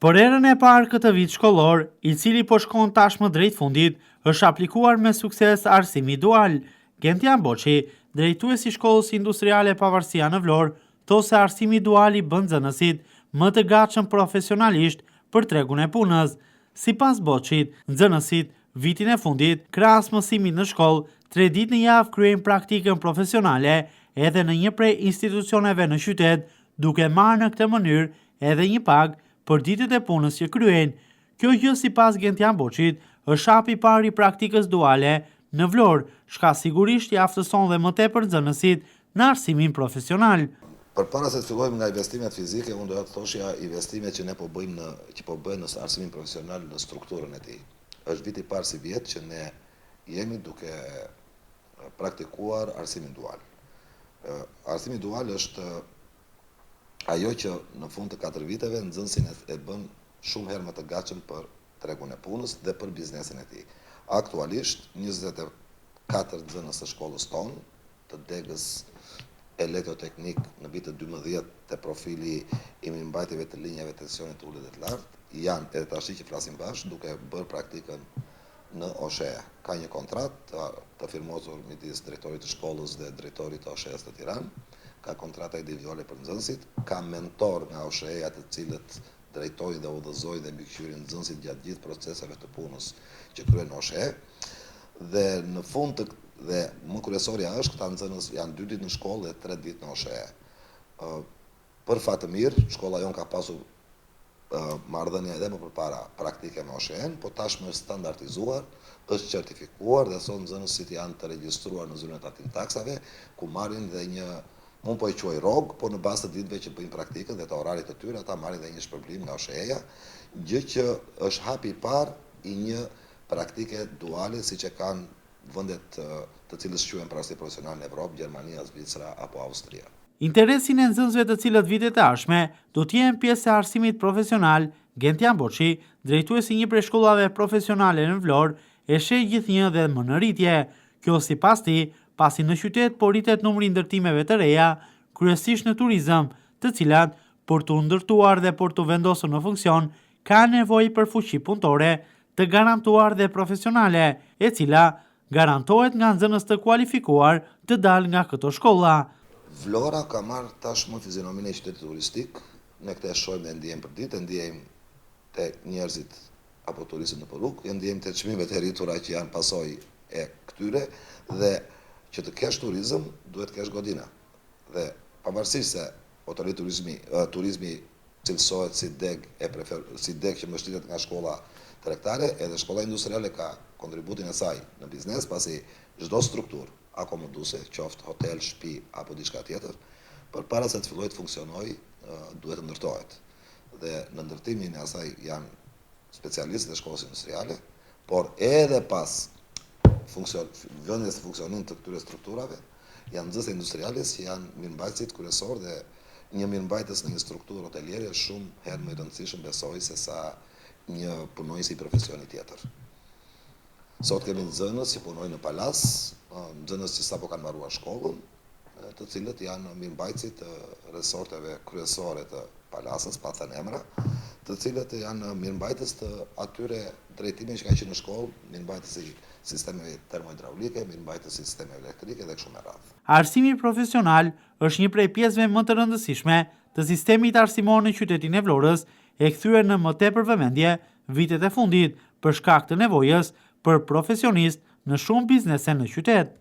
Për herën e parë këtë vit shkollor, i cili po shkon tashmë drejt fundit, është aplikuar me sukses arsimi dual. Gentian Boçi, drejtues i shkollës industriale Pavarësia në Vlorë, thotë se arsimi dual i bën nxënësit më të gatshëm profesionalisht për tregun e punës. Sipas Boçit, nxënësit vitin e fundit, krahas mësimit në shkollë, tre ditë në javë kryejnë praktikën profesionale edhe në një prej institucioneve në qytet, duke marrë në këtë mënyrë edhe një pagë për ditët e punës që kryejnë. Kjo gjë sipas Gentian Boçit është hapi i parë i praktikës duale në Vlorë, çka sigurisht i aftëson dhe më tepër nxënësit në arsimin profesional. Përpara se të fillojmë nga investimet fizike, unë doja të thoshja investimet që ne po bëjmë në që po bëhen në arsimin profesional në strukturën e tij. Është viti i parë sivjet që ne jemi duke praktikuar arsimin dual. Arsimi dual është ajo që në fund të katër viteve nxënësin e bën shumë herë më të gatshëm për tregun e punës dhe për biznesin e tij. Aktualisht, 24 nxënës të shkollës tonë, të degës elektroteknik në vit të 12 te profili i mirëmbajtjeve të linjave të tensionit të ulët dhe të lartë, janë edhe tashi që flasim bashkë duke bërë praktikën në OSHEE. Ka një kontratë të firmosur midis drejtorit të shkollës dhe drejtorit të OSHEE-s në Tiranë, ka kontrata individuale për nxënësit, ka mentor nga OSHEE-ja të cilët drejtojnë dhe udhëzojnë dhe mbikëqyrin nxënësit gjatë gjithë proceseve të punës që kryen në OSHEE. Dhe në fund të dhe më kryesorja është këta nxënës janë 2 ditë në shkollë dhe 3 ditë në OSHEE. Për fat të mirë, shkolla jonë ka pasur marrëdhënie edhe më përpara praktike me OSHEE-n, po tashmë është standardizuar, është certifikuar dhe sot nxënësit janë të regjistruar në zyrën e tatim taksave, ku marrin dhe një, unë po e quaj rrogë, por në bazë të ditëve që bëjnë praktikën dhe të orarit të tyre, ata marrin dhe një shpërblim nga OSHEE-ja, gjë që është hapi i parë i një praktike duale siç e kanë vendet të cilës quhen përafërsi profesional në Evropë, Gjermania, Zvicra apo Austria. Interesin e nxënësve të cilët vitet e ardhshme do të jenë pjesë e arsimit profesional, Gentian Boçi, drejtues i një prej shkollave profesionale në Vlorë, e sheh gjithnjë dhe më në rritje. Kjo sipas tij, pasi në qytet po rritet numri i ndërtimeve të reja, kryesisht në turizëm, të cilat për t'u ndërtuar dhe për t'u vendosur në funksion, kanë nevojë për fuqi punëtore të garantuar dhe profesionale, e cila garantohet nga nxënës të kualifikuar të dalë nga këto shkolla. Vlora ka marrë tashmë fizionominë e qytetit turistik, ne këtë e shohim dhe e ndiejmë përditë, e ndiejmë te njerëzit apo turistët nëpër rrugë, e ndiejmë te çmimet e rritura që janë pasojë e këtyre dhe që të kesh turizëm duhet të kesh godina. Dhe pavarësisht se hoteli turizmi, turizmi cilësohet si degë e prefer, si degë që mbështetet nga shkolla tregtare, edhe shkolla industriale ka kontributin e saj në biznes, pasi çdo strukturë akomoduese, qoftë hotel, shtëpi apo diçka tjetër, përpara se të fillojë të funksionojë, duhet të ndërtohet. Dhe në ndërtimin e asaj janë specialistët e shkollës industriale, por edhe pas funksion, vënies në funksionim të këtyre strukturave, janë nxënësit e industriales që janë mirëmbajtësit kryesor dhe një mirëmbajtës në një strukturë hoteliere është shumë herë më i rëndësishëm besoj se sa një punonjës i profesionit tjetër. Sot kemi nxënës që punojnë në palas, nxënës që sapo kanë mbaruar shkollën, të cilët janë mirëmbajtësit të resorteve kryesore të palasës, pa thënë emra, të cilët janë mirëmbajtës të atyre drejtimeve që kanë qenë në shkollë, mirëmbajtës i sistemeve termohidraulike, mirëmbajtës i sistemeve elektrike dhe kështu me radhë. Arsimi profesional është një prej pjesëve më të rëndësishme të sistemit arsimor në qytetin e Vlorës, e kthyer në më tepër vëmendje vitet e fundit për shkak të nevojës për profesionistë në shumë biznese në qytet.